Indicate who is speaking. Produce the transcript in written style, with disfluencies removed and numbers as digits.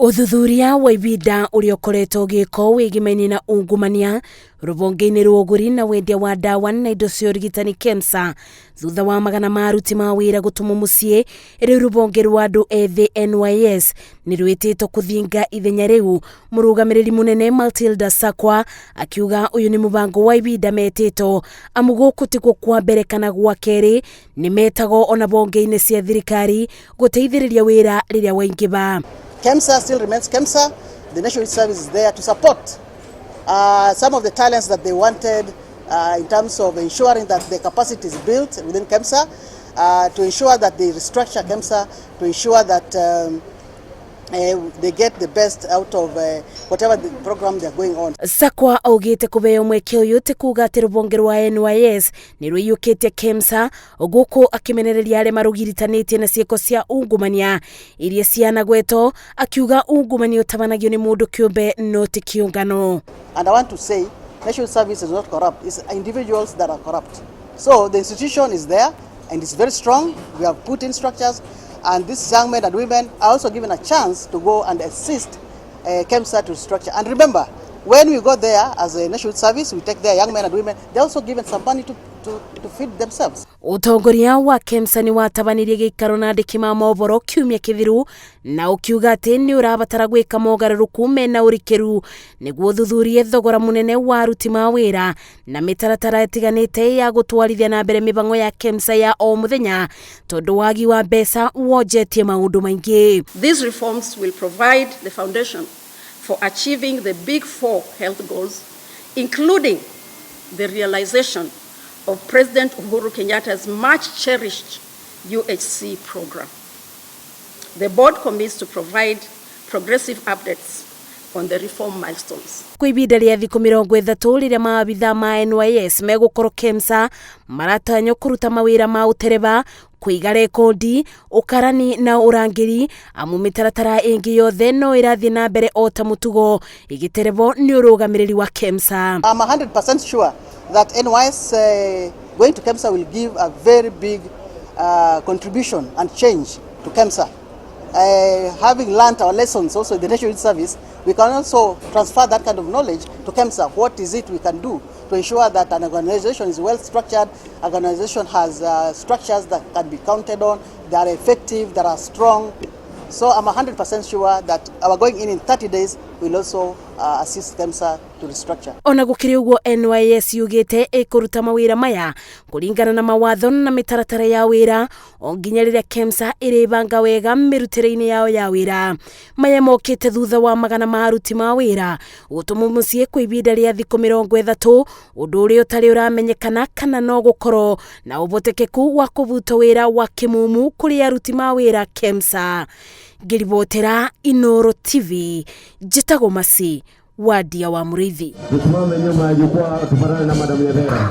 Speaker 1: Ũthuthuria wa ibinda ũrĩa ũkoretwo ũgĩkwo wĩgĩmaine na ungumania rũhonge-inĩ rwa ũgũri na wendia wa ndawa na indo cia ũrigitani KEMSA, thutha wa magana ma aruti ma wĩra gũtũmwo mũciĩ, rĩu rũhonge rwa andũ ethĩ NYS nĩ rwĩtĩtwo kũthinga ithenya rĩu. Mũrũgamĩrĩri mũnene Matilda Sakwa akiuga ũyũ nĩ mũbango wa ibinda metĩtwo, amu gũkũ tikuo kwa mbere kana gwa kerĩ, nĩ metagwo ona honge-inĩ cia thirikari gũteithĩrĩria wĩra rĩrĩa waingĩha.
Speaker 2: KEMSA still remains KEMSA. The National Youth Service is there to support some of the talents that they wanted in terms of ensuring that the capacity is built within KEMSA, to ensure that they restructure KEMSA, to ensure that they get the best out of whatever the program they are going on.
Speaker 1: Sakwa augĩte kũheo mweke ũyũ ti kuga atĩ rũhonge rwa NYS nĩ rũiyũkĩtie KEMSA, gũkũ akĩmenereria arĩa marũgiritanĩtie na ciĩko cia ungumania iria cianagwetwo, akiuga ungumania ũtabanagio nĩ mũndũ kĩũmbe no ti kĩũngano.
Speaker 2: And I want to say, National Service is not corrupt, it's individuals that are corrupt. So the institution is there and it's very strong. We have put in structures, and these young men and women are also given a chance to go and assist KEMSA to structure. And remember, when we go there as a National Service, we take their young men and women, they're also given some money to feed themselves.
Speaker 1: Ũtongoria wa KEMSA nĩ watabanirie gĩikaro na andĩki ma mohoro kiumia kĩthiru na ũkiuga atĩ nĩ ũrabatara gwĩka mogarũrũku mena ũrikĩru nĩguo ũthuthurie thogora mũnene wa aruti ma wĩra na mĩtaratara ĩtiganĩte ya gũtwarithia na mbere mĩbango ya KEMSA ya o mũthenya, tondũ wagi wa mbeca wonjetie maũndũ maingĩ.
Speaker 3: These reforms will provide the foundation for achieving the Big Four health goals, including the realization of President Uhuru Kenyatta's much cherished UHC program. The board commits to provide progressive updates on the reform milestones.
Speaker 1: Kwa ibinda rĩa thikũ 30 rĩrĩa maabitha ma NYS megũkorwo KEMSA, maratanywo kũruta mawĩra ma ũtereba, kũiga rekondi, ũkarani na ũrangĩri, amu mĩtaratara ĩngĩ yothe no ĩrathiĩ na mbere o ta mũtugo ĩgĩterebwo nĩ ũrũgamĩrĩri wa KEMSA.
Speaker 2: I'm 100% sure that NYS going to KEMSA will give a very big contribution and change to KEMSA. Having learned our lessons also in the National Youth Service, we can also transfer that kind of knowledge to KEMSA. What is it we can do to ensure that an organization is well structured, organization has structures that can be counted on, that are effective, that are strong? So I'm 100% sure that our going in 30 days will also assist KEMSA to restructure.
Speaker 1: Ona gũkĩrĩ ũguo, NYS yugĩte ĩkũruta mawĩra maya kũringana na mawatho na mĩtaratara ya wĩra o nginya rĩrĩa KEMSA ĩrĩbanga wega mĩrutĩre-inĩ yao ya wĩra. Maya mokĩte thutha wa magana ma aruti ma wĩra gũtũmwo mũciĩ kwa ibinda rĩa thikũ 30, ũndũ ũrĩa ũtarĩ ũramenyekana kana no gũkorwo na ũhotekeku wa kũbutwo wĩra wa kĩmumu kũrĩ aruti ma wĩra KEMSA. Ngĩribotera Inoro TV, njĩtagwo Masi Wadia wa Mũrĩithi.
Speaker 4: Tusimame nyuma ya jukwaa tupatane na Madam Nyethera.